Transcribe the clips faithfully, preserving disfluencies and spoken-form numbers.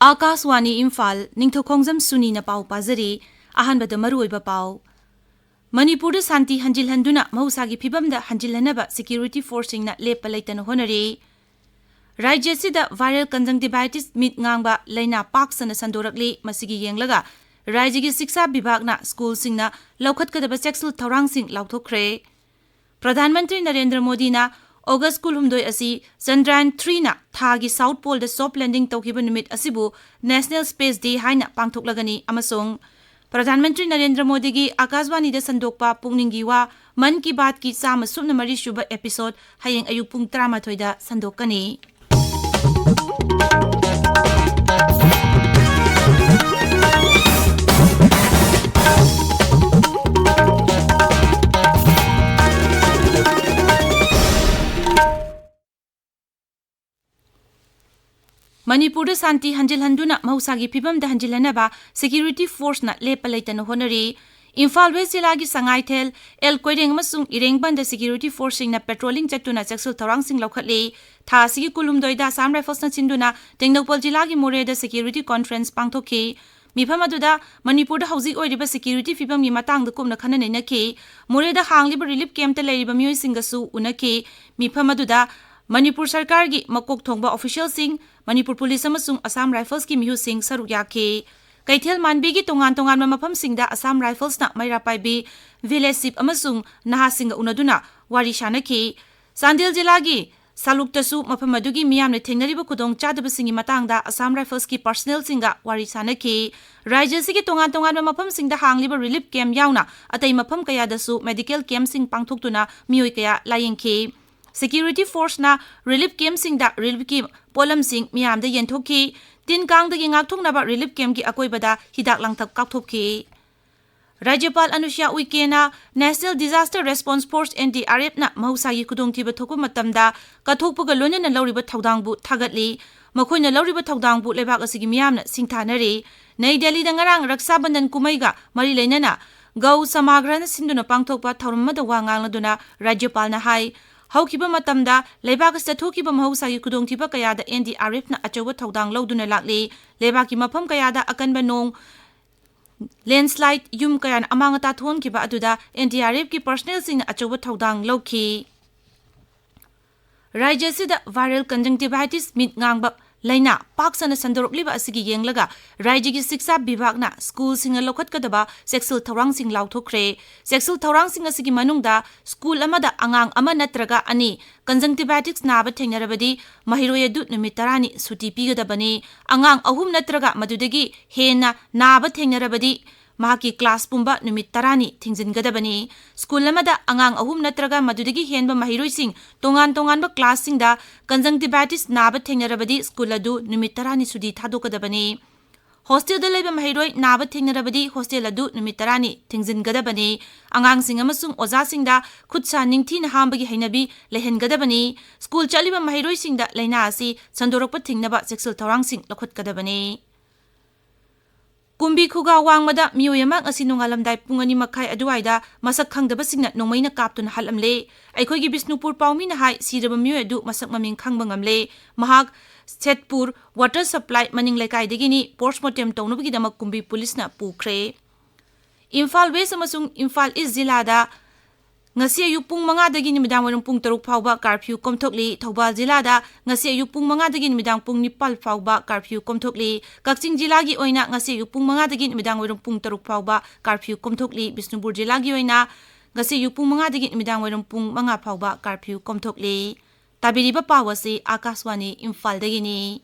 ꯑꯥꯀꯥꯁꯋꯥꯅꯤ ꯏꯝꯐꯥꯜ, ꯅꯤꯡꯊꯧꯈꯣꯡꯖꯝ ꯁꯨꯅꯤꯅ ꯄꯥꯎ ꯄꯥꯖꯔꯤ꯫ ꯑꯍꯥꯟꯕꯗ ꯃꯔꯨꯑꯣꯏꯕ ꯄꯥꯎ꯫ ꯃꯅꯤꯄꯨꯔꯗ ꯁꯥꯟꯇꯤ ꯍꯟꯖꯤꯜꯍꯟꯗꯨꯅ ꯃꯍꯧꯁꯥꯒꯤ ꯐꯤꯕꯝꯗ ꯍꯟꯖꯤꯜꯍꯟꯅꯕ security forceꯁꯤꯡꯅ ꯂꯦꯞꯄ ꯂꯩꯇꯅ ꯍꯣꯠꯅꯔꯤ꯫ ꯔꯥꯖ꯭ꯌ ꯑꯁꯤꯗ viral conjunctivitis ꯃꯤꯠ ꯉꯥꯡꯕ ꯂꯥꯏꯅꯥ ꯄꯥꯛ ꯁꯟꯅ ꯁꯟꯗꯣꯔꯛꯂꯤ꯫ ꯃꯁꯤꯒꯤ ꯌꯦꯡꯂꯒ ꯔꯥꯖ꯭ꯌꯒꯤ ꯁꯤꯛꯁꯥ ꯕꯤꯚꯥꯒꯅ ꯁ꯭ꯀꯨꯜꯁꯤꯡꯅ ꯂꯧꯈꯠꯀꯗꯕ ꯆꯦꯛꯁꯤꯜ ꯊꯧꯔꯥꯡꯁꯤꯡ ꯂꯥꯎꯊꯣꯛꯈ꯭ꯔꯦ꯫ ꯄ꯭ꯔꯙꯥꯟ ꯃꯟꯇ꯭ꯔꯤ ꯅꯔꯦꯟꯗ꯭ꯔ ꯃꯣꯗꯤꯅ August ꯀꯨꯟꯍꯨꯝꯗꯣꯏ ꯑꯁꯤ Chandrayaan threeꯅ ꯊꯥꯒꯤ South Poleꯗ soft landing ꯇꯧꯈꯤꯕ ꯅꯨꯃꯤꯠ ꯑꯁꯤꯕꯨ National Space Day ꯍꯥꯏꯅ ꯄꯥꯡꯊꯣꯛꯂꯒꯅꯤ ꯑꯃꯁꯨꯡ ꯄ꯭ꯔꯙꯥꯟ ꯃꯟꯇ꯭ꯔꯤ ꯅꯔꯦꯟꯗ꯭ꯔ ꯃꯣꯗꯤꯒꯤ ꯑꯥꯀꯥꯁꯕꯥꯅꯤꯗ ꯁꯟꯗꯣꯛꯄ ꯄꯨꯛꯅꯤꯡꯒꯤ ꯋꯥ ꯃꯟ ꯀꯤ ꯕꯥꯠꯀꯤ ꯆꯥꯝꯃ ꯁꯨꯞꯅ ꯃꯔꯤ ꯁꯨꯕ episode ꯍꯌꯦꯡ ꯑꯌꯨꯛ ꯄꯨꯡ ꯇꯔꯥꯃꯥꯊꯣꯏꯗ ꯁꯟꯗꯣꯛꯀꯅꯤ꯫ ꯃꯅꯤꯄꯨꯔꯗ ꯁꯥꯟꯇꯤ ꯍꯟꯖꯤꯜꯍꯟꯗꯨꯅ ꯃꯍꯧꯁꯥꯒꯤ ꯐꯤꯕꯝꯗ ꯍꯟꯖꯤꯜꯍꯟꯅꯕ security forceꯅ ꯂꯦꯞꯄ ꯂꯩꯇꯅ ꯍꯣꯠꯅꯔꯤ꯫ ꯏꯝꯐꯥꯜ West ꯖꯤꯂꯥꯒꯤ ꯁꯉꯥꯏꯊꯦꯜ, ꯑꯦꯜ ꯀꯣꯏꯔꯦꯡ ꯑꯃꯁꯨꯡ ꯏꯔꯦꯡꯕꯟꯗ security forceꯁꯤꯡꯅ patrolling ꯆꯠꯇꯨꯅ ꯆꯦꯛꯁꯤꯜ ꯊꯧꯔꯥꯡꯁꯤꯡ ꯂꯧꯈꯠꯂꯤ꯫ ꯊꯥ ꯑꯁꯤꯒꯤ ꯀꯨꯟꯍꯨꯝꯗꯣꯏꯗ Assam Riflesꯅ ꯁꯤꯟꯗꯨꯅ ꯇꯦꯡꯅꯧꯄꯜ ꯖꯤꯂꯥꯒꯤ ꯃꯣꯔꯦꯗ security conference ꯄꯥꯡꯊꯣꯛꯈꯤ꯫ ꯃꯤꯐꯝ ꯑꯗꯨꯗ ꯃꯅꯤꯄꯨꯔꯗ ꯍꯧꯖꯤꯛ ꯑꯣꯏꯔꯤꯕ security ꯐꯤꯕꯝꯒꯤ ꯃꯇꯥꯡꯗ ꯀꯨꯞꯅ ꯈꯟꯅ ꯅꯩꯅꯈꯤ꯫ ꯃꯣꯔꯦꯗ ꯍꯥꯡꯂꯤꯕ relief campꯇ ꯂꯩꯔꯤꯕ ꯃꯤꯑꯣꯏꯁꯤꯡꯒꯁꯨ ꯎꯅꯈꯤ꯫ ꯃꯤꯐꯝ ꯑꯗꯨꯗ ꯃꯅꯤꯄꯨꯔ ꯁꯔꯀꯥꯔꯒꯤ ꯃꯀꯣꯛ ꯊꯣꯡꯕ officialꯁꯤꯡ, ꯃꯅꯤꯄꯨꯔ ꯄꯨꯂꯤꯁ ꯑꯃꯁꯨꯡ Assam Riflesꯀꯤ ꯃꯤꯍꯨꯠꯁꯤꯡ ꯁꯔꯨꯛ ꯌꯥꯈꯤ꯫ ꯀꯩꯊꯦꯜ ꯃꯥꯟꯕꯤꯒꯤ ꯇꯣꯉꯥꯟ ꯇꯣꯉꯥꯟꯕ ꯃꯐꯝꯁꯤꯡꯗ Assam Riflesꯅ ꯃꯩꯔꯥ ꯄꯥꯏꯕꯤ village chief ꯑꯃꯁꯨꯡ ꯅꯍꯥꯁꯤꯡꯒ ꯎꯅꯗꯨꯅ ꯋꯥꯔꯤ ꯁꯥꯅꯈꯤ꯫ ꯆꯥꯟꯗꯦꯜ ꯖꯤꯂꯥꯒꯤ ꯁꯥꯂꯨꯛꯇꯁꯨ ꯃꯐꯝ ꯑꯗꯨꯒꯤ ꯃꯤꯌꯥꯝꯅ ꯊꯦꯡꯅꯔꯤꯕ ꯈꯨꯗꯣꯡꯆꯥꯗꯕꯁꯤꯡꯒꯤ ꯃꯇꯥꯡꯗ Assam Riflesꯀꯤ personnelꯁꯤꯡꯒ ꯋꯥꯔꯤ ꯁꯥꯅꯈꯤ꯫ ꯔꯥꯖ꯭ꯌ ꯑꯁꯤꯒꯤ ꯇꯣꯉꯥꯟ ꯇꯣꯉꯥꯟꯕ ꯃꯐꯝꯁꯤꯡꯗ ꯍꯥꯡꯂꯤꯕ relief camp ꯌꯥꯎꯅ ꯑꯇꯩ ꯃꯐꯝ ꯀꯌꯥꯗꯁꯨ medical campꯁꯤꯡ ꯄꯥꯡꯊꯣꯛꯇꯨꯅ ꯃꯤꯑꯣꯏ ꯀꯌꯥ ꯂꯥꯌꯦꯡꯈꯤ꯫ Security forceꯅ relief campꯁꯤꯡꯗ reliefꯀꯤ ꯄꯣꯠꯂꯝꯁꯤꯡ ꯃꯤꯌꯥꯝꯗ ꯌꯦꯟꯊꯣꯛꯈꯤ꯫ ꯇꯤꯟ ꯀꯥꯡꯗꯒꯤ ꯉꯥꯛꯊꯣꯛꯅꯕ relief campꯀꯤ ꯑꯀꯣꯏꯕꯗ ꯍꯤꯗꯥꯛ ꯂꯥꯡꯊꯛ ꯀꯥꯞꯊꯣꯛꯈꯤ꯫ ꯔꯥꯖ꯭ꯌꯄꯥꯜ ꯑꯅꯨꯁ꯭ꯌꯥ ꯎꯏꯀꯦꯅ National Disaster Response Force, NDRFꯅ ꯃꯍꯧꯁꯥꯒꯤ ꯈꯨꯗꯣꯡꯊꯤꯕ ꯊꯣꯛꯄ ꯃꯇꯝꯗ ꯀꯠꯊꯣꯛꯄꯒ ꯂꯣꯏꯅꯅ ꯂꯧꯔꯤꯕ ꯊꯧꯗꯥꯡꯕꯨ ꯊꯥꯒꯠꯂꯤ꯫ ꯃꯈꯣꯏꯅ ꯂꯧꯔꯤꯕ ꯊꯧꯗꯥꯡꯕꯨ ꯂꯩꯕꯥꯛ ꯑꯁꯤꯒꯤ ꯃꯤꯌꯥꯝꯅ ꯁꯤꯡꯊꯥꯅꯔꯤ꯫ ꯅꯩ ꯗꯦꯜꯂꯤꯗ ꯉꯔꯥꯡ ꯔꯛꯁꯥ ꯕꯟꯙꯟ ꯀꯨꯝꯍꯩꯒ ꯃꯔꯤ ꯂꯩꯅꯅ ꯒꯧ ꯁꯃꯥꯒ꯭ꯔꯅ ꯁꯤꯟꯗꯨꯅ ꯄꯥꯡꯊꯣꯛꯄ ꯊꯧꯔꯝ ꯑꯃꯗ ꯋꯥ ꯉꯥꯡꯂꯗꯨꯅ ꯔꯥꯖ꯭ꯌꯄꯥꯜꯅ ꯍꯥꯏ, ꯍꯧꯈꯤꯕ ꯃꯇꯝꯗ ꯂꯩꯕꯥꯛ ꯑꯁꯤꯗ ꯊꯣꯛꯈꯤꯕ ꯃꯍꯧꯁꯥꯒꯤ ꯈꯨꯗꯣꯡꯊꯤꯕ ꯀꯌꯥꯗ NDRFꯅ ꯑꯆꯧꯕ ꯊꯧꯗꯥꯡ ꯂꯧꯗꯨꯅ ꯂꯥꯛꯂꯤ꯫ ꯂꯩꯕꯥꯛꯀꯤ ꯃꯐꯝ ꯀꯌꯥꯗ ꯑꯀꯟꯕ ꯅꯣꯡ, landslide, ꯌꯨꯝ ꯀꯌꯥꯅ ꯑꯃꯥꯡ ꯑꯇꯥ ꯊꯣꯛꯍꯟꯈꯤꯕ ꯑꯗꯨꯗ NDRFꯀꯤ personnelꯁꯤꯡꯅ ꯑꯆꯧꯕ ꯊꯧꯗꯥꯡ ꯂꯧꯈꯤ꯫ ꯔꯥꯖ꯭ꯌ ꯑꯁꯤꯗ viral conjunctivitis, ꯃꯤꯠ ꯉꯥꯡꯕ ꯂꯥꯏꯅꯥ, ꯄꯥꯛ ꯁꯟꯅ ꯁꯟꯗꯣꯔꯛꯂꯤꯕ ꯑꯁꯤꯒꯤ ꯌꯦꯡꯂꯒ ꯔꯥꯖ꯭ꯌꯒꯤ ꯁꯤꯛꯁꯥ ꯕꯤꯚꯥꯒꯅ ꯁ꯭ꯀꯨꯜꯁꯤꯡꯅ ꯂꯧꯈꯠꯀꯗꯕ ꯆꯦꯛꯁꯤꯜ ꯊꯧꯔꯥꯡꯁꯤꯡ ꯂꯥꯎꯊꯣꯛꯈ꯭ꯔꯦ꯫ ꯆꯦꯛꯁꯤꯜ ꯊꯧꯔꯥꯡꯁꯤꯡ ꯑꯁꯤꯒꯤ ꯃꯅꯨꯡꯗ ꯁ꯭ꯀꯨꯜ ꯑꯃꯗ ꯑꯉꯥꯡ ꯑꯃ ꯅꯠꯇ꯭ꯔꯒ ꯑꯅꯤ conjunctivitis ꯅꯥꯕ ꯊꯦꯡꯅꯔꯕꯗꯤ ꯃꯍꯩꯔꯣꯏ ꯑꯗꯨ ꯅꯨꯃꯤꯠ ꯇꯔꯥꯅꯤ ꯁꯨꯇꯤ ꯄꯤꯒꯗꯕꯅꯤ꯫ ꯑꯉꯥꯡ ꯑꯍꯨꯝ ꯅꯠꯇ꯭ꯔꯒ ꯃꯗꯨꯗꯒꯤ ꯍꯦꯟꯅ ꯅꯥꯕ ꯊꯦꯡꯅꯔꯕꯗꯤ ꯃꯍꯥꯛꯀꯤ class ꯄꯨꯝꯕ ꯅꯨꯃꯤꯠ ꯇꯔꯥꯅꯤ ꯊꯤꯡꯖꯤꯟꯒꯗꯕꯅꯤ꯫ ꯁ꯭ꯀꯨꯜ ꯑꯃꯗ ꯑꯉꯥꯡ ꯑꯍꯨꯝ ꯅꯠꯇ꯭ꯔꯒ ꯃꯗꯨꯗꯒꯤ ꯍꯦꯟꯕ ꯃꯍꯩꯔꯣꯏꯁꯤꯡ ꯇꯣꯉꯥꯟ ꯇꯣꯉꯥꯟꯕ classꯁꯤꯡꯗ conjunctivitis ꯅꯥꯕ ꯊꯦꯡꯅꯔꯕꯗꯤ ꯁ꯭ꯀꯨꯜ ꯑꯗꯨ ꯅꯨꯃꯤꯠ ꯇꯔꯥꯅꯤ ꯁꯨꯇꯤ ꯊꯥꯗꯣꯛꯀꯗꯕꯅꯤ꯫ Hostelꯗ ꯂꯩꯕ ꯃꯍꯩꯔꯣꯏ ꯅꯥꯕ ꯊꯦꯡꯅꯔꯕꯗꯤ hostel ꯑꯗꯨ ꯅꯨꯃꯤꯠ ꯇꯔꯥꯅꯤ ꯊꯤꯡꯖꯤꯟꯒꯗꯕꯅꯤ꯫ ꯑꯉꯥꯡꯁꯤꯡ ꯑꯃꯁꯨꯡ ꯑꯣꯖꯥꯁꯤꯡꯗ ꯈꯨꯠ ꯁꯥ ꯅꯤꯡꯊꯤꯅ ꯍꯥꯝꯕꯒꯤ ꯍꯩꯅꯕꯤ ꯂꯩꯍꯟꯒꯗꯕꯅꯤ꯫ ꯁ꯭ꯀꯨꯜ ꯆꯠꯂꯤꯕ ꯃꯍꯩꯔꯣꯏꯁꯤꯡꯗ ꯂꯥꯏꯅꯥ ꯑꯁꯤ ꯁꯟꯗꯣꯔꯛꯄ ꯊꯤꯡꯅꯕ ꯆꯦꯛꯁꯤꯜ ꯊꯧꯔꯥꯡꯁꯤꯡ ꯂꯧꯈꯠꯀꯗꯕꯅꯤ꯫ ꯀꯨꯝꯕꯤ ꯈꯨꯒꯥ ꯋꯥꯡꯃꯗ ꯃꯤꯑꯣꯏ ꯑꯃ ꯉꯁꯤ ꯅꯣꯡꯉꯥꯜꯂꯝꯗꯥꯏ ꯄꯨꯡ ꯑꯅꯤ ꯃꯈꯥꯏ ꯑꯗꯨꯋꯥꯏꯗ ꯃꯁꯛ ꯈꯪꯗꯕꯁꯤꯡꯅ ꯅꯣꯡꯃꯩꯅ ꯀꯥꯞꯇꯨꯅ ꯍꯥꯠꯂꯝꯂꯦ꯫ ꯑꯩꯈꯣꯏꯒꯤ ꯕꯤꯁꯅꯨꯄꯨꯔ ꯄꯥꯎꯃꯤꯅ ꯍꯥꯏ, ꯁꯤꯔꯕ ꯃꯤꯑꯣꯏ ꯑꯗꯨ ꯃꯁꯛ ꯃꯃꯤꯡ ꯈꯪꯕ ꯉꯝꯂꯦ꯫ ꯃꯍꯥꯛ ꯁꯦꯠꯄꯨꯔ water supply ꯃꯅꯤꯡ ꯂꯩꯀꯥꯏꯗꯒꯤꯅꯤ꯫ Postmortem ꯇꯧꯅꯕꯒꯤꯗꯃꯛ ꯀꯨꯝꯕꯤ ꯄꯨꯂꯤꯁꯅ ꯄꯨꯈ꯭ꯔꯦ꯫ ꯏꯝꯐꯥꯜ West ꯑꯃꯁꯨꯡ ꯏꯝꯐꯥꯜ East ꯖꯤꯂꯥꯗ ꯉꯁꯤ ꯑꯌꯨꯛ ꯄꯨꯡ ꯃꯉꯥꯗꯒꯤ ꯅꯨꯃꯤꯗꯥꯡ ꯋꯥꯏꯔꯝ ꯄꯨꯡ ꯇꯔꯨꯛ ꯐꯥꯎꯕ curfew ꯀꯣꯝꯊꯣꯛꯂꯤ꯫ ꯊꯧꯕꯥꯜ ꯖꯤꯂꯥꯗ ꯉꯁꯤ ꯑꯌꯨꯛ ꯄꯨꯡ ꯃꯉꯥꯗꯒꯤ ꯅꯨꯃꯤꯗꯥꯡ ꯄꯨꯡ ꯅꯤꯄꯥꯜ ꯐꯥꯎꯕ curfew ꯀꯣꯝꯊꯣꯛꯂꯤ꯫ ꯀꯛꯆꯤꯡ ꯖꯤꯂꯥꯒꯤ ꯑꯣꯏꯅ ꯉꯁꯤ ꯑꯌꯨꯛ ꯄꯨꯡ ꯃꯉꯥꯗꯒꯤ ꯅꯨꯃꯤꯗꯥꯡ ꯋꯥꯏꯔꯝ ꯄꯨꯡ ꯇꯔꯨꯛ ꯐꯥꯎꯕ curfew ꯀꯣꯝꯊꯣꯛꯂꯤ꯫ ꯕꯤꯁꯅꯨꯄꯨꯔ ꯖꯤꯂꯥꯒꯤ ꯑꯣꯏꯅ ꯉꯁꯤ ꯑꯌꯨꯛ ꯄꯨꯡ ꯃꯉꯥꯗꯒꯤ ꯅꯨꯃꯤꯗꯥꯡ ꯋꯥꯏꯔꯝ ꯄꯨꯡ ꯃꯉꯥ ꯐꯥꯎꯕ curfew ꯀꯣꯝꯊꯣꯛꯂꯤ꯫ ꯇꯥꯕꯤꯔꯤꯕ ꯄꯥꯎ ꯑꯁꯤ ꯑꯥꯀꯥꯁꯕꯥꯅꯤ ꯏꯝꯐꯥꯜꯗꯒꯤꯅꯤ꯫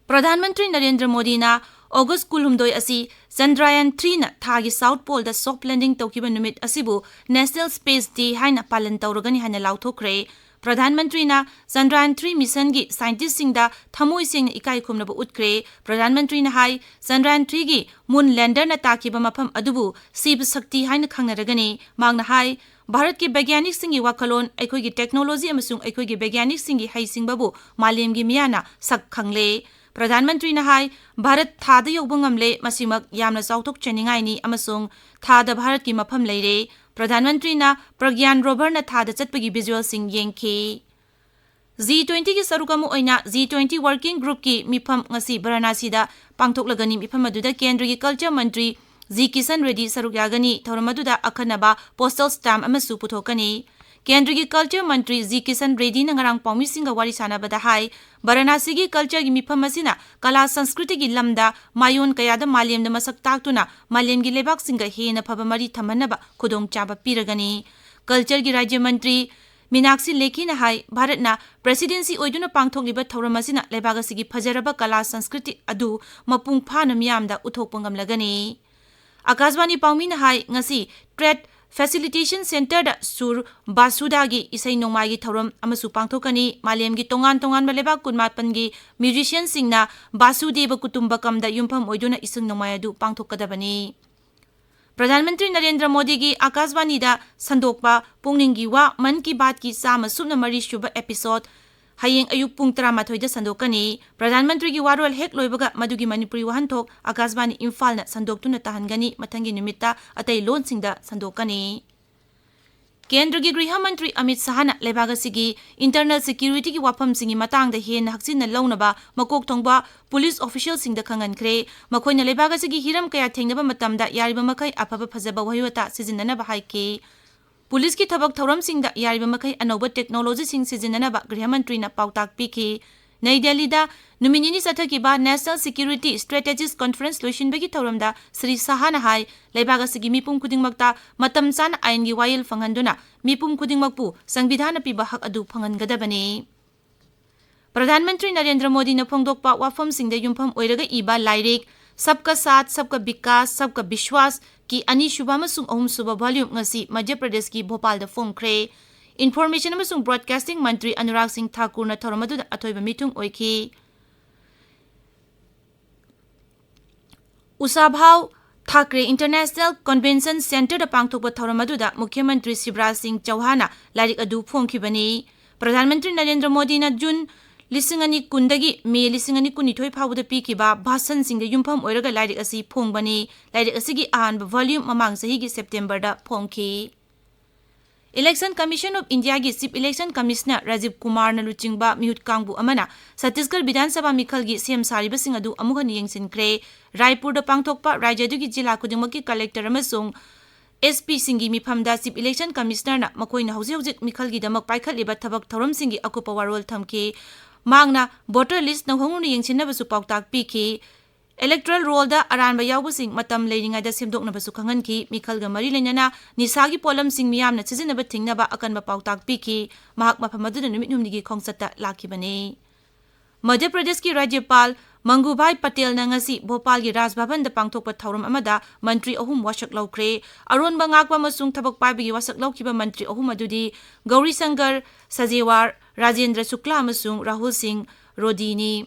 ꯄ꯭ꯔꯙꯥꯟ ꯃꯟꯇ꯭ꯔꯤ ꯅꯔꯦꯟꯗ꯭ꯔ ꯃꯣꯗꯤꯅ August ꯀꯨꯟꯍꯨꯝꯗꯣꯏ ꯑꯁꯤ ꯆꯟꯗ꯭ꯔꯌꯥꯟ three ꯅ ꯊꯥꯒꯤ South Pole ꯗ soft landing ꯇꯧꯈꯤꯕ ꯅꯨꯃꯤꯠ ꯑꯁꯤꯕꯨ National Space Day ꯍꯥꯏꯅ ꯄꯥꯂꯟ ꯇꯧꯔꯒꯅꯤ ꯍꯥꯏꯅ ꯂꯥꯎꯊꯣꯛꯈ꯭ꯔꯦ꯫ ꯄ꯭ꯔꯙꯥꯟ ꯃꯟꯇ꯭ꯔꯤꯅ ꯆꯟꯗ꯭ꯔꯌꯥꯟ three mission ꯒꯤ scientist ꯁꯤꯡꯗ ꯊꯃꯣꯏ ꯁꯦꯡꯅ ꯏꯀꯥꯏ ꯈꯨꯝꯅꯕ ꯎꯠꯈ꯭ꯔꯦ꯫ ꯄ꯭ꯔꯙꯥꯟ ꯃꯟꯇ꯭ꯔꯤꯅ ꯍꯥꯏ, ꯆꯟꯗ꯭ꯔꯌꯥꯟ three ꯒꯤ moon lander ꯅ ꯇꯥꯈꯤꯕ ꯃꯐꯝ ꯑꯗꯨꯕꯨ Shiv Shakti ꯍꯥꯏꯅ ꯈꯪꯅꯔꯒꯅꯤ꯫ ꯃꯍꯥꯛꯅ ꯍꯥꯏ, ꯚꯥꯔꯠꯀꯤ ꯕꯩꯒ꯭ꯌꯥꯅꯤꯛꯁꯤꯡꯒꯤ ꯋꯥꯈꯜꯂꯣꯟ, ꯑꯩꯈꯣꯏꯒꯤ technology ꯑꯃꯁꯨꯡ ꯑꯩꯈꯣꯏꯒꯤ ꯕꯩꯒ꯭ꯌꯥꯅꯤꯛꯁꯤꯡꯒꯤ ꯍꯩꯁꯤꯡꯕꯕꯨ ꯃꯥꯂꯦꯝꯒꯤ ꯃꯤꯌꯥꯝꯅ ꯁꯛ ꯈꯪꯂꯦ꯫ ꯄ꯭ꯔꯙꯥꯟ ꯃꯟꯇ꯭ꯔꯤꯅ ꯍꯥꯏ, ꯚꯥꯔꯠ ꯊꯥꯗ ꯌꯧꯕ ꯉꯝꯂꯦ, ꯃꯁꯤꯃꯛ ꯌꯥꯝꯅ ꯆꯥꯎꯊꯣꯛꯆꯅꯤꯡꯉꯥꯏꯅꯤ ꯑꯃꯁꯨꯡ ꯊꯥꯗ ꯚꯥꯔꯠꯀꯤ ꯃꯐꯝ ꯂꯩꯔꯦ꯫ ꯄ꯭ꯔꯙꯥꯟ ꯃꯟꯇ꯭ꯔꯤꯅ ꯄ꯭ꯔꯒ꯭ꯌꯥꯟ ꯔꯣꯚꯔꯅ ꯊꯥꯗ ꯆꯠꯄꯒꯤ ꯚꯤꯖꯨꯋꯦꯜꯁꯤꯡ ꯌꯦꯡꯈꯤ꯫ ꯖꯤ ꯇ꯭ꯋꯦꯟꯇꯤꯒꯤ ꯁꯔꯨꯛ ꯑꯃ ꯑꯣꯏꯅ ꯖꯤ ꯇ꯭ꯋꯦꯟꯇꯤ ꯋꯥꯔꯀꯤꯡ ꯒ꯭ꯔꯨꯞꯀꯤ ꯃꯤꯐꯝ ꯉꯁꯤ ꯚꯥꯔꯥꯅꯥꯁꯤꯗ ꯄꯥꯡꯊꯣꯛꯂꯒꯅꯤ꯫ ꯃꯤꯐꯝ ꯑꯗꯨꯗ ꯀꯦꯟꯗ꯭ꯔꯒꯤ ꯀꯜꯆꯔ ꯃꯟꯇ꯭ꯔꯤ ꯖꯤ ꯀꯤꯁꯟ ꯔꯦꯗꯤ ꯁꯔꯨꯛ ꯌꯥꯒꯅꯤ꯫ ꯊꯧꯔꯝ ꯑꯗꯨꯗ ꯑꯈꯟꯅꯕ ꯄꯣꯁꯇꯦꯜ ꯁ꯭ꯇꯥꯝꯞ ꯑꯃꯁꯨ ꯄꯨꯊꯣꯛꯀꯅꯤ꯫ ꯀꯦꯟꯗ꯭ꯔꯒꯤ ꯀꯜꯆꯔ ꯃꯟꯇ꯭ꯔꯤ ꯖꯤ ꯀꯤꯁꯟ ꯔꯦꯗꯤꯅ ꯉꯔꯥꯡ ꯄꯥꯎꯃꯤꯁꯤꯡꯒ ꯋꯥꯔꯤ ꯁꯥꯟꯅꯕꯗ ꯍꯥꯏ, ꯚꯥꯔꯥꯅꯥꯁꯤꯒꯤ ꯀꯜꯆꯔꯒꯤ ꯃꯤꯐꯝ ꯑꯁꯤꯅ ꯀꯂꯥ ꯁꯪꯁꯀ꯭ꯔꯤꯇꯤꯒꯤ ꯂꯝꯗ ꯃꯥꯏꯑꯣꯟ ꯀꯌꯥꯗ ꯃꯥꯂꯦꯝꯗ ꯃꯁꯛ ꯇꯥꯛꯇꯨꯅ ꯃꯥꯂꯦꯝꯒꯤ ꯂꯩꯕꯥꯛꯁꯤꯡꯒ ꯍꯦꯟꯅ ꯐꯕ ꯃꯔꯤ ꯊꯝꯍꯟꯅꯕ ꯈꯨꯗꯣꯡꯆꯥꯕ ꯄꯤꯔꯒꯅꯤ꯫ ꯀꯜꯆꯔꯒꯤ ꯔꯥꯖ꯭ꯌ ꯃꯟꯇ꯭ꯔꯤ ꯃꯤꯅꯥꯛꯁꯤ ꯂꯦꯈꯤꯅ ꯍꯥꯏ, ꯚꯥꯔꯠꯅ ꯄ꯭ꯔꯦꯁꯤꯗꯦꯟꯁꯤ ꯑꯣꯏꯗꯨꯅ ꯄꯥꯡꯊꯣꯛꯂꯤꯕ ꯊꯧꯔꯝ ꯑꯁꯤꯅ ꯂꯩꯕꯥꯛ ꯑꯁꯤꯒꯤ ꯐꯖꯔꯕ ꯀꯂꯥ ꯁꯪꯁꯀ꯭ꯔꯤꯇꯤ ꯑꯗꯨ ꯃꯄꯨꯡ ꯐꯥꯅ ꯃꯤꯌꯥꯝꯗ ꯎꯠꯊꯣꯛꯄ ꯉꯝꯂꯒꯅꯤ꯫ ꯑꯀꯥꯁꯕꯥꯅꯤ ꯄꯥꯎꯃꯤꯅ ꯍꯥꯏ, ꯉꯁꯤ ꯇ꯭ꯔꯦꯗ ꯐꯦꯁꯤꯂꯤꯇꯦꯁꯟ ꯁꯦꯟꯇꯔꯗ ꯁꯨꯔ ꯕꯥꯁꯨꯗꯥꯒꯤ ꯏꯁꯩ ꯅꯣꯡꯃꯥꯏꯒꯤ ꯊꯧꯔꯝ ꯑꯃꯁꯨ ꯄꯥꯡꯊꯣꯛꯀꯅꯤ꯫ ꯃꯥꯂꯦꯝꯒꯤ ꯇꯣꯉꯥꯟ ꯇꯣꯉꯥꯟꯕ ꯂꯩꯕꯥꯛ ꯀꯨꯟꯃꯥꯄꯟꯒꯤ ꯃ꯭ꯌꯨꯖꯤꯁꯤꯌꯟꯁꯤꯡꯅ ꯕꯥꯁꯨꯗꯦꯕ ꯀꯨꯇꯨꯝꯕꯀꯝꯗ ꯌꯨꯝꯐꯝ ꯑꯣꯏꯗꯨꯅ ꯏꯁꯩ ꯅꯣꯡꯃꯥꯏ ꯑꯗꯨ ꯄꯥꯡꯊꯣꯛꯀꯗꯕꯅꯤ꯫ ꯄ꯭ꯔꯙꯥꯟ ꯃꯟꯇ꯭ꯔꯤ ꯅꯔꯦꯟꯗ꯭ꯔ ꯃꯣꯗꯤꯒꯤ ꯑꯀꯥꯁꯕꯥꯅꯤꯗ ꯁꯟꯗꯣꯛꯄ ꯄꯨꯛꯅꯤꯡꯒꯤ ꯋꯥ ꯃꯟ ꯀꯤ ꯕꯥꯠꯀꯤ ꯆꯥꯝꯃ ꯁꯨꯞꯅ ꯃꯔꯤ ꯁꯨꯕ episode ꯍꯌꯦꯡ ꯑꯌꯨꯛ ꯄꯨꯡ ꯇꯔꯥꯃꯥꯊꯣꯏꯗ ꯁꯟꯗꯣꯛꯀꯅꯤ꯫ ꯄ꯭ꯔꯙꯥꯟ ꯃꯟꯇ꯭ꯔꯤꯒꯤ ꯋꯥꯔꯣꯜ ꯍꯦꯛ ꯂꯣꯏꯕꯒ ꯃꯗꯨꯒꯤ ꯃꯅꯤꯄꯨꯔꯤ ꯋꯥꯍꯟꯊꯣꯛ ꯑꯀꯥꯁꯕꯥꯅꯤ ꯏꯝꯐꯥꯜꯅ ꯁꯟꯗꯣꯛꯇꯨꯅ ꯇꯥꯍꯟꯒꯅꯤ꯫ ꯃꯊꯪꯒꯤ ꯅꯨꯃꯤꯠꯇ ꯑꯇꯩ ꯂꯣꯟꯁꯤꯡꯗ ꯁꯟꯗꯣꯛꯀꯅꯤ꯫ ꯀꯦꯟꯗ꯭ꯔꯒꯤ ꯒ꯭ꯔꯤꯍ ꯃꯟꯇ꯭ꯔꯤ ꯑꯃꯤꯠ ꯁꯍꯥꯅ ꯂꯩꯕꯥꯛ ꯑꯁꯤꯒꯤ ꯏꯟꯇꯔꯅꯦꯜ ꯁꯦꯀ꯭ꯌꯨꯔꯤꯇꯤꯒꯤ ꯋꯥꯐꯝꯁꯤꯡꯒꯤ ꯃꯇꯥꯡꯗ ꯍꯦꯟꯅ ꯍꯛꯆꯤꯟꯅ ꯂꯧꯅꯕ ꯃꯀꯣꯛ ꯊꯣꯡꯕ ꯄꯨꯂꯤꯁ ꯑꯣꯐꯤꯁꯤꯌꯦꯜꯁꯤꯡꯗ ꯈꯪꯍꯟꯈ꯭ꯔꯦ꯫ ꯃꯈꯣꯏꯅ ꯂꯩꯕꯥꯛ ꯑꯁꯤꯒꯤ ꯍꯤꯔꯝ ꯀꯌꯥ ꯊꯦꯡꯅꯕ ꯃꯇꯝꯗ ꯌꯥꯔꯤꯕ ꯃꯈꯩ ꯑꯐꯕ ꯐꯖꯕ ꯋꯥꯍꯩ ꯋꯥꯇꯥ ꯁꯤꯖꯤꯟꯅꯅꯕ ꯍꯥꯏꯈꯤ꯫ ꯄꯨꯂꯤꯁꯀꯤ ꯊꯕꯛ ꯊꯧꯔꯝꯁꯤꯡꯗ ꯌꯥꯔꯤꯕ ꯃꯈꯩ ꯑꯅꯧꯕ ꯇꯦꯛꯅꯣꯂꯣꯖꯤꯁꯤꯡ ꯁꯤꯖꯤꯟꯅꯅꯕ ꯒ꯭ꯔꯤꯍ ꯃꯟꯇ꯭ꯔꯤꯅ ꯄꯥꯎꯇꯥꯛ ꯄꯤꯈꯤ꯫ ꯅꯩ ꯗꯦꯜꯂꯤꯗ ꯅꯨꯃꯤꯠ ꯅꯤꯅꯤ ꯆꯠꯊꯈꯤꯕ National Security Strategies Conference ꯂꯣꯏꯁꯤꯟꯕꯒꯤ ꯊꯧꯔꯝꯗ ꯁ꯭ꯔꯤ ꯁꯍꯥꯅ ꯍꯥꯏ, ꯂꯩꯕꯥꯛ ꯑꯁꯤꯒꯤ ꯃꯤꯄꯨꯝ ꯈꯨꯗꯤꯡꯃꯛꯇ ꯃꯇꯝ ꯆꯥꯅ ꯑꯥꯏꯟꯒꯤ ꯋꯥꯌꯦꯜ ꯐꯪꯍꯟꯗꯨꯅ ꯃꯤꯄꯨꯝ ꯈꯨꯗꯤꯡꯃꯛꯄꯨ ꯁꯪꯕꯤꯙꯥꯟꯅ ꯄꯤꯕ ꯍꯛ ꯑꯗꯨ ꯐꯪꯍꯟꯒꯗꯕꯅꯤ꯫ ꯄ꯭ꯔꯙꯥꯟ ꯃꯟꯇ꯭ꯔꯤ ꯅꯔꯦꯟꯗ꯭ꯔ ꯃꯣꯗꯤꯅ ꯐꯣꯡꯗꯣꯛꯄ ꯋꯥꯐꯝꯁꯤꯡꯗ ꯌꯨꯝꯐꯝ ꯑꯣꯏꯔꯒ ꯏꯕ ꯂꯥꯏꯔꯤꯛ ꯁꯕꯀꯥ ꯁꯥꯊ, ꯁꯕꯀꯥ ꯕꯤꯀꯥꯁ, ꯁꯕꯀꯥ ꯕꯤꯁ꯭ꯋꯥꯁ ꯀꯤ ꯑꯅꯤꯁꯨꯕ ꯑꯃꯁꯨꯡ ꯑꯍꯨꯝꯁꯨꯕ volume ꯉꯁꯤ ꯃꯙ꯭ꯌ ꯄ꯭ꯔꯗꯦꯁꯀꯤ ꯚꯣꯄꯥꯜꯗ ꯐꯣꯡꯈ꯭ꯔꯦ꯫ ꯏꯟꯐꯣꯔꯃꯦꯁꯟ ꯑꯃꯁꯨꯡ ꯕ꯭ꯔꯣꯗꯀꯥꯁꯇꯤꯡ ꯃꯟꯇ꯭ꯔꯤ ꯑꯅꯨꯔꯥꯒ ꯁꯤꯡ ꯊꯥꯀꯨꯔꯅ ꯊꯧꯔꯝ ꯑꯗꯨꯗ ꯑꯊꯣꯏꯕ ꯃꯤꯊꯨꯡ ꯑꯣꯏꯈꯤ꯫ ꯎꯁꯥꯚꯥꯎ ꯊꯥꯀ꯭ꯔꯦ ꯏꯟꯇꯔꯅꯦꯁꯅꯦꯜ ꯀꯟꯚꯦꯟꯁꯟ ꯁꯦꯟꯇꯔꯗ ꯄꯥꯡꯊꯣꯛꯄ ꯊꯧꯔꯝ ꯑꯗꯨꯗ ꯃꯨꯈ꯭ꯌ ꯃꯟꯇ꯭ꯔꯤ ꯁꯤꯕꯔꯥꯖ ꯁꯤꯡ ꯆꯧꯍꯥꯟꯅ ꯂꯥꯏꯔꯤꯛ ꯑꯗꯨ ꯐꯣꯡꯈꯤꯕꯅꯤ꯫ ꯄ꯭ꯔꯙꯥꯟ ꯃꯟꯇ꯭ꯔꯤ ꯅꯔꯦꯟꯗ꯭ꯔ ꯃꯣꯗꯤꯅ ꯖꯨꯟ ꯂꯤꯁꯤꯡ ꯑꯅꯤ ꯀꯨꯟꯗꯒꯤ ꯃꯦ ꯂꯤꯁꯤꯡ ꯑꯅꯤ ꯀꯨꯟꯅꯤꯊꯣꯏ ꯐꯥꯎꯕꯗ ꯄꯤꯈꯤꯕ ꯚꯥꯁꯟꯁꯤꯡꯗ ꯌꯨꯝꯐꯝ ꯑꯣꯏꯔꯒ ꯂꯥꯏꯔꯤꯛ ꯑꯁꯤ ꯐꯣꯡꯕꯅꯤ꯫ ꯂꯥꯏꯔꯤꯛ ꯑꯁꯤꯒꯤ ꯑꯍꯥꯟꯕ volume ꯃꯃꯥꯡ ꯆꯍꯤꯒꯤ September ꯗ ꯐꯣꯡꯈꯤ꯫ Election Commission of India ꯒꯤ Chief Election Commissioner ꯔꯥꯖꯤꯕ ꯀꯨꯃꯥꯔꯅ ꯂꯨꯆꯤꯡꯕ ꯃꯤꯍꯨꯠ ꯀꯥꯡꯕꯨ ꯑꯃꯅ ꯆꯇꯤꯁꯒꯔ ꯕꯤꯙꯥꯟ ꯁꯚꯥ ꯃꯤꯈꯜꯒꯤ ꯁꯦꯝ ꯁꯥꯔꯤꯕꯁꯤꯡ ꯑꯗꯨ ꯑꯃꯨꯛ ꯍꯟꯅ ꯌꯦꯡꯁꯤꯟꯈ꯭ꯔꯦ꯫ ꯔꯥꯏꯄꯨꯔꯗ ꯄꯥꯡꯊꯣꯛꯄ ꯔꯥꯖ꯭ꯌ ꯑꯗꯨꯒꯤ ꯖꯤꯂꯥ ꯈꯨꯗꯤꯡꯃꯛꯀꯤ collector ꯑꯃꯁꯨꯡ S P ꯁꯤꯡꯒꯤ ꯃꯤꯐꯝꯗ Chief Election Commissioner ꯅ ꯃꯈꯣꯏꯅ ꯍꯧꯖꯤꯛ ꯍꯧꯖꯤꯛ ꯃꯤꯈꯜꯒꯤꯗꯃꯛ ꯄꯥꯏꯈꯠꯂꯤꯕ ꯊꯕꯛ ꯊꯧꯔꯝꯁꯤꯡꯒꯤ ꯑꯀꯨꯞꯄ ꯋꯥꯔꯣꯜ ꯊꯝꯈꯤ꯫ ꯃꯍꯥꯛꯅ voter list ꯅꯧꯍꯧꯅꯅ ꯌꯦꯡꯁꯤꯟꯅꯕꯁꯨ ꯄꯥꯎꯇꯥꯛ ꯄꯤꯈꯤ꯫ Electoral roll ꯗ ꯑꯔꯥꯟꯕ ꯌꯥꯎꯕꯁꯤꯡ ꯃꯇꯝ ꯂꯩꯔꯤꯉꯩꯗ ꯁꯦꯝꯗꯣꯛꯅꯕꯁꯨ ꯈꯪꯍꯟꯈꯤ꯫ ꯃꯤꯈꯜꯒ ꯃꯔꯤ ꯂꯩꯅꯅ ꯅꯤꯁꯥꯒꯤ ꯄꯣꯠꯂꯝꯁꯤꯡ ꯃꯤꯌꯥꯝꯅ ꯁꯤꯖꯤꯟꯅꯕ ꯊꯤꯡꯅꯕ ꯑꯀꯟꯕ ꯄꯥꯎꯇꯥꯛ ꯄꯤꯈꯤ꯫ ꯃꯍꯥꯛ ꯃꯐꯝ ꯑꯗꯨꯗ ꯅꯨꯃꯤꯠ ꯍꯨꯝꯅꯤꯒꯤ ꯈꯣꯡꯆꯠꯇ ꯂꯥꯛꯈꯤꯕꯅꯤ꯫ ꯃꯙ꯭ꯌ ꯄ꯭ꯔꯗꯦꯁꯀꯤ ꯔꯥꯖ꯭ꯌꯄꯥꯜ ꯃꯪꯒꯨꯚꯥꯏ ꯄꯇꯦꯜꯅ ꯉꯁꯤ ꯚꯣꯄꯥꯜꯒꯤ ꯔꯥꯖ ꯚꯕꯟꯗ ꯄꯥꯡꯊꯣꯛꯄ ꯊꯧꯔꯝ ꯑꯃꯗ ꯃꯟꯇ꯭ꯔꯤ ꯑꯍꯨꯝ ꯋꯥꯁꯛ ꯂꯧꯈ꯭ꯔꯦ꯫ ꯑꯔꯣꯟꯕ ꯉꯥꯛꯄ ꯑꯃꯁꯨꯡ ꯊꯕꯛ ꯄꯥꯏꯕꯒꯤ ꯋꯥꯁꯛ ꯂꯧꯈꯤꯕ ꯃꯟꯇ꯭ꯔꯤ ꯑꯍꯨꯝ ꯑꯗꯨꯗꯤ ꯒꯧꯔꯤ ꯁꯪꯀꯔ ꯁꯖꯦꯋꯥꯔ, ꯔꯥꯖꯦꯟꯗ꯭ꯔ ꯁꯨꯀ꯭ꯂꯥ ꯑꯃꯁꯨꯡ ꯔꯥꯍꯨꯜ ꯁꯤꯡ ꯔꯣꯗꯤꯅꯤ꯫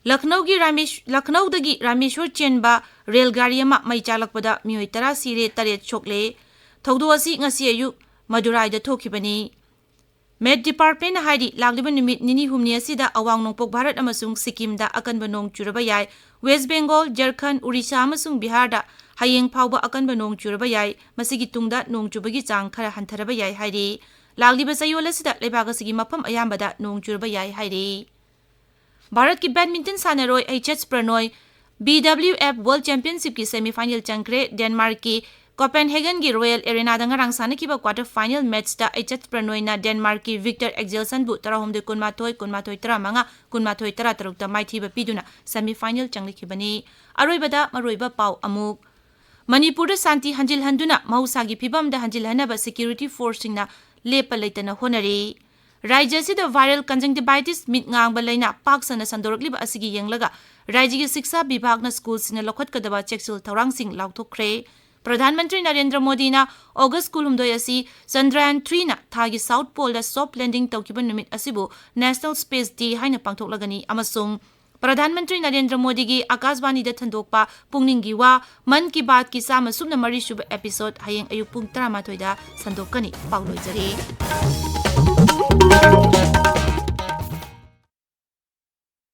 ꯂꯈꯅꯧꯒꯤ ꯔꯥꯃꯦꯁ-, ꯂꯈꯅꯧꯗꯒꯤ ꯔꯥꯃꯦꯁꯣꯔ ꯆꯦꯟꯕ ꯔꯦꯜ ꯒꯥꯔꯤ ꯑꯃ ꯃꯩ ꯆꯥꯛꯂꯛꯄꯗ ꯃꯤꯑꯣꯏ ꯇꯔꯥ ꯁꯤꯔꯦ, ꯇꯔꯦꯠ ꯁꯣꯛꯂꯦ꯫ ꯊꯧꯗꯣꯛ ꯑꯁꯤ ꯉꯁꯤ ꯑꯌꯨꯛ ꯃꯗꯨꯔꯥꯏꯗ ꯊꯣꯛꯈꯤꯕꯅꯤ꯫ Met Department ꯅ ꯍꯥꯏꯔꯤ, ꯂꯥꯛꯂꯤꯕ ꯅꯨꯃꯤꯠ ꯅꯤꯅꯤ ꯍꯨꯝꯅꯤ ꯑꯁꯤꯗ ꯑꯋꯥꯡ ꯅꯣꯡꯄꯣꯛ ꯚꯥꯔꯠ ꯑꯃꯁꯨꯡ ꯁꯤꯛꯀꯤꯝꯗ ꯑꯀꯟꯕ ꯅꯣꯡ ꯆꯨꯔꯕ ꯌꯥꯏ꯫ West Bengal, ꯖꯔꯈꯟ, ꯎꯔꯤꯁꯥ ꯑꯃꯁꯨꯡ ꯕꯤꯍꯥꯔꯗ ꯍꯌꯦꯡ ꯐꯥꯎꯕ ꯑꯀꯟꯕ ꯅꯣꯡ ꯆꯨꯔꯕ ꯌꯥꯏ꯫ ꯃꯁꯤꯒꯤ ꯇꯨꯡꯗ ꯅꯣꯡ ꯆꯨꯕꯒꯤ ꯆꯥꯡ ꯈꯔ ꯍꯟꯊꯔꯕ ꯌꯥꯏ ꯍꯥꯏꯔꯤ꯫ ꯂꯥꯛꯂꯤꯕ ꯆꯌꯣꯜ ꯑꯁꯤꯗ ꯂꯩꯕꯥꯛ ꯑꯁꯤꯒꯤ ꯃꯐꯝ ꯑꯌꯥꯝꯕꯗ ꯅꯣꯡ ꯆꯨꯔꯕ ꯌꯥꯏ ꯍꯥꯏꯔꯤ꯫ ꯚꯥꯔꯠꯀꯤ badminton ꯁꯥꯟꯅꯔꯣꯏ H S ꯄ꯭ꯔꯅꯣꯏ B W F World Championship ꯀꯤ semi final ꯆꯪꯈ꯭ꯔꯦ꯫ ꯗꯦꯟꯃꯥꯔꯛꯀꯤ ꯀꯣꯄꯦꯟꯍꯦꯒꯟꯒꯤ ꯔꯣꯌꯦꯜ ꯑꯦꯔꯦꯅꯥꯗ ꯉꯔꯥꯡ ꯁꯥꯟꯅꯈꯤꯕ quarter final match ꯇ H S ꯄ꯭ꯔꯅꯣꯏꯅ ꯗꯦꯟꯃꯥꯔꯛꯀꯤ ꯚꯤꯛꯇꯔ ꯑꯦꯛꯖꯦꯜꯁꯟꯕꯨ ꯇꯔꯥꯍꯨꯝꯗꯣꯏ ꯀꯨꯟꯃꯥꯊꯣꯏ, ꯀꯨꯟꯃꯥꯊꯣꯏ ꯇꯔꯥꯃꯉꯥ, ꯀꯨꯟꯃꯥꯊꯣꯏ ꯇꯔꯥꯇꯔꯨꯛꯇ ꯃꯥꯏꯊꯤꯕ ꯄꯤꯗꯨꯅ semi final ꯆꯪꯂꯛꯈꯤꯕꯅꯤ꯫ ꯑꯔꯣꯏꯕꯗ ꯃꯔꯨꯑꯣꯏꯕ ꯄꯥꯎ ꯑꯃꯨꯛ꯫ ꯃꯅꯤꯄꯨꯔꯗ ꯁꯥꯟꯇꯤ ꯍꯟꯖꯤꯜꯍꯟꯗꯨꯅ ꯃꯍꯧꯁꯥꯒꯤ ꯐꯤꯕꯝꯗ ꯍꯟꯖꯤꯜꯍꯟꯅꯕ security force ꯁꯤꯡꯅ ꯂꯦꯞꯄ ꯂꯩꯇꯅ ꯍꯣꯠꯅꯔꯤ꯫ ꯔꯥꯖ꯭ꯌ ꯑꯁꯤꯗ viral conjunctivitis ꯃꯤꯠ ꯉꯥꯡꯕ ꯂꯥꯏꯅꯥ ꯄꯥꯛ ꯁꯟꯅ ꯁꯟꯗꯣꯔꯛꯂꯤꯕ ꯑꯁꯤꯒꯤ ꯌꯦꯡꯂꯒ ꯔꯥꯖ꯭ꯌꯒꯤ ꯁꯤꯛꯁꯥ ꯕꯤꯚꯥꯒꯅ ꯁ꯭ꯀꯨꯜꯁꯤꯡꯅ ꯂꯧꯈꯠꯀꯗꯕ ꯆꯦꯛꯁꯤꯜ ꯊꯧꯔꯥꯡꯁꯤꯡ ꯂꯥꯎꯊꯣꯛꯈ꯭ꯔꯦ꯫ ꯄ꯭ꯔꯙꯥꯟ ꯃꯟꯇ꯭ꯔꯤ ꯅꯔꯦꯟꯗ꯭ꯔ ꯃꯣꯗꯤꯅ August ꯀꯨꯟꯍꯨꯝꯗꯣꯏ ꯑꯁꯤ Chandrayaan three ꯅ ꯊꯥꯒꯤ South Pole ꯗ soft landing ꯇꯧꯈꯤꯕ ꯅꯨꯃꯤꯠ ꯑꯁꯤꯕꯨ National Space Day ꯍꯥꯏꯅ ꯄꯥꯡꯊꯣꯛꯂꯒꯅꯤ ꯑꯃꯁꯨꯡ ꯄ꯭ꯔꯙꯥꯟ ꯃꯟꯇ꯭ꯔꯤ ꯅꯔꯦꯟꯗ꯭ꯔ ꯃꯣꯗꯤꯒꯤ ꯑꯀꯥꯁꯕꯥꯅꯤꯗ ꯊꯟꯗꯣꯛꯄ ꯄꯨꯛꯅꯤꯡꯒꯤ ꯋꯥ ꯃꯟ ꯀꯤ ꯕꯥꯠꯀꯤ ꯆꯥꯝꯃ ꯁꯨꯞꯅ ꯃꯔꯤ ꯁꯨꯕ episode ꯍꯌꯦꯡ ꯑꯌꯨꯛ ꯄꯨꯡ ꯇꯔꯥꯃꯥꯊꯣꯏꯗ ꯁꯟꯗꯣꯛꯀꯅꯤ꯫ ꯄꯥꯎ ꯂꯣꯏꯖꯔꯦ꯫